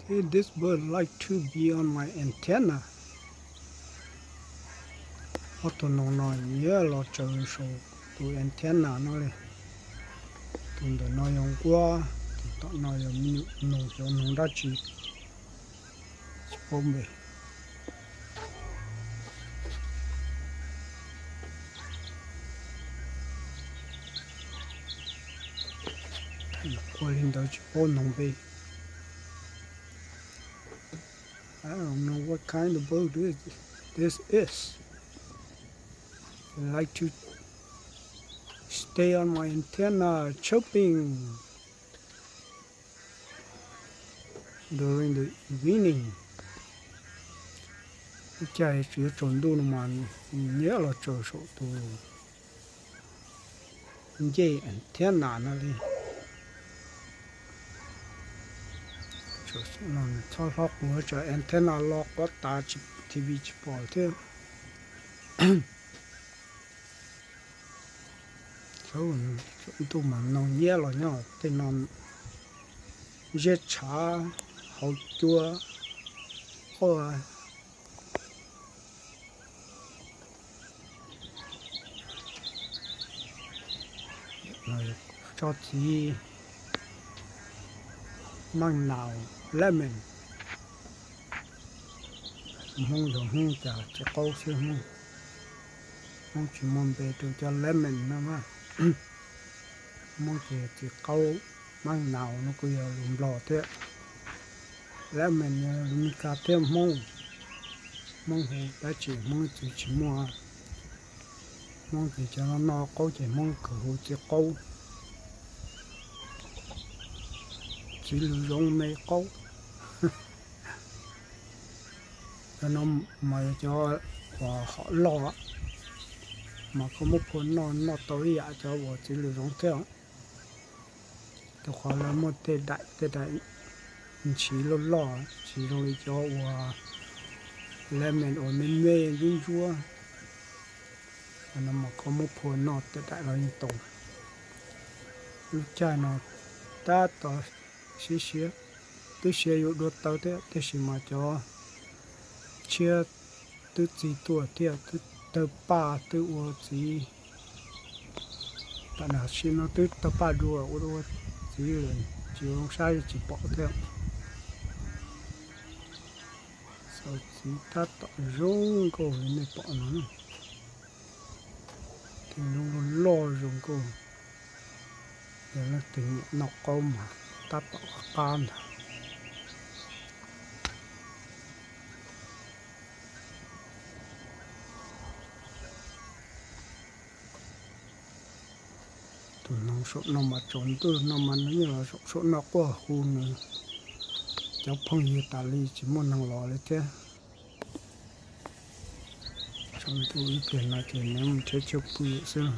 Hey, this bird like to be on my antenna. Ob tug noog no nyiam los tsaws saum tus antenna no li. Tus ntawm no yog nquab, tus tom no yog me nyuam noog, xyov noog dab tsi, tsis paub npe. Ua li ntawd tsis paub noog npe. I don't know what kind of bird this, this is. They like to stay on my antenna chirping during the evening. Ib chim tsis yuav tsaus ntuj no mas nyiam los tsaws saum tus ncej antenna no li. Txhob hlob qus, tsam antenna los quav tas, T V tsis pom thiab. Tsaus ntuj mas noog nyiam los nyob tej no, ziab tshav, hauv cua, quaj. Tsob txiv maj naus, lemon. Hmoob yog Hmoob cas txiv qaub xwb, Hmoob, Hmoob tsis muaj npe rau cov lemon no mas. Hmoob ces txiv qaub, maj naus no kuj yog lus Nplog thiab. Lemon yog lus Meskas thiab Hmoob. Hmoob hu dab tsi Hmoob txwv tsis muaj. Hmoob ces cov no noj qaub ces Hmoob kawg hu txiv qaub, txiv lws zoov me qaub. Cov no mas yog cov uas hom loj, mas koj muab phua noj, noj tau ib yam cov uas txiv lws zoov thiab. Rau qhov lawv muaj tej daim, tej daim ntshis loj loj, tsis zoo li cov uas lemon uas me me ntsuab ntsuab. Cov no mas koj muab phua noj tej daim los yeej tau. Lub caij no tab tom siab siab, twb siav yuav dua taw thiab, tiam sis mas cov tshiab twb txi tuaj thiab, twb tawg paj twb ua txiv. Tam sim no twb tawg paj dua ua, ua txiv lawm, tsis zoo saib tsis pom thiab. Xaus txiv tab tom zoo nkauj li nej pom no, tus loj loj zoo nkauj. Yog leej twg nyiam noj qaub mas tab tom qab ntag. Tus noog saum no mas tsaus ntuj no mas nws yeej los saum no quaj hu nws cov phooj ywg tas li, tsis muaj neeg los li thiab. Tsaus ntuj ib pliag no ces nws mus nrhiav chaw pw xwb.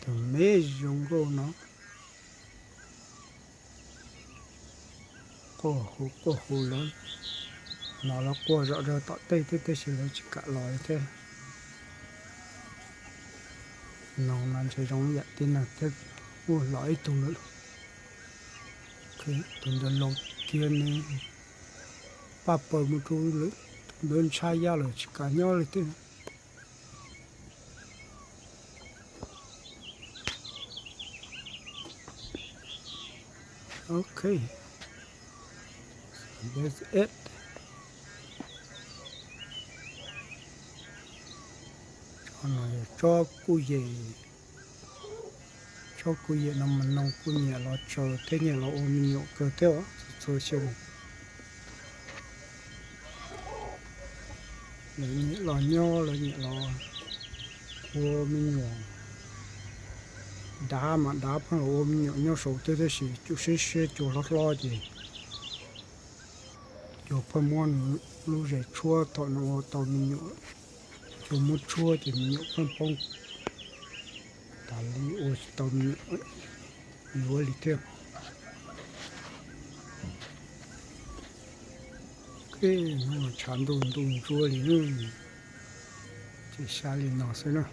Tus me zoo nkauj no quaj hu quaj hu lawm, no lawv quaj zom zaws tom tej thiab, tab sis lawv tsis kam los li thiab. Noog no ntshe zoo yam tib neeg thiab, ub los ib tug lawm. Tus ntawd los kiag nws paj paws mus rau lawm, tus ntawd ntshai yaj lawm tsis kam nyob li thiab. Ok, that's it. Tsob no yog tsob kuj yem. Tsob kuj yem no mas noog kuj nyiam los tsaws thiab nyiam los ua me nyuam kawg thiab, txhua xyoo. Lawv nyiam los nyob, lawv nyiam los ua me nyuam. Dav mas dav pheej los ua me nyuam nyob saum thiab, tab sis cua siab siab cua hlob hlob ces cua pheej muab lub zes tshuab thaum nws ua tau me nyuam. Cua muab tshuab ces me nyuam pheej poob tas li, ua tsis tau me nyuam yuav li thiab. Hnub no tshav ntuj ntuj ntsuab li, ces xav li no xwb na.